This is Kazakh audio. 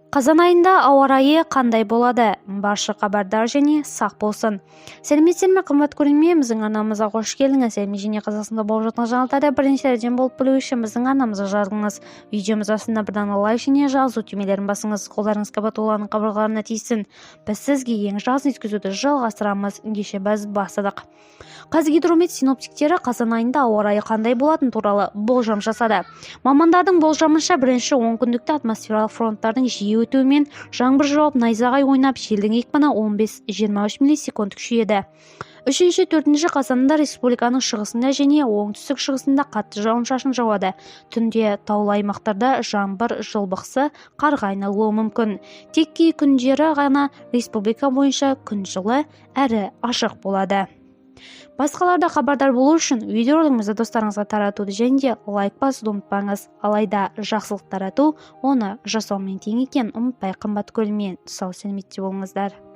Қазан айында ауа райы қандай болады? Барша хабардар және сақ болсын. Сәлеметсіздер ме, қымбат көрермен! Біздің арнамызға қош келдіңіз! Еліміз және Қазақстанда болып жатқан жаңалықтарды біріншілерден болып білу үшін біздің арнамызға жазылыңыз. Видеомыз астына бірден лайк және жазу түймелерін басыңыз. Қолдарыңыз Қабатулланың қабырғаларына тисін. Біз сізге ең жақсы жеткізуді жалғастырамыз. Ендеше, біз бастадық. Қазгидромет синоптиктері қазан айында ауа райы қандай болатыны туралы болжам жасады. Мамандардың болжамынша, бірінші онкүндікте атмосфералық фронттардың жиі өтуімен жаңбыр жауып, найзағай ойнап, желдің екпіні 15-23 миллисекунд күшейеді. Үшінші, төртінші қазанда республиканың шығысында және оңтүстік шығысында қатты жауын-шашын жауады. Түнде таулы аймақтарда жаңбыр жылбықсы қарға айналуы мүмкін. Тек кей күндері ғана республика бойынша күн жылы әрі ашық болады. Басқалар да хабардар болу үшін видеоролигімізді достарыңызға таратуды және де лайк басуды ұмытпаңыз. Алайда жақсылық тарату оны жасаумен тең екенін ұмытпай, қымбат көрермен. Сау сәлеметте болыңыздар!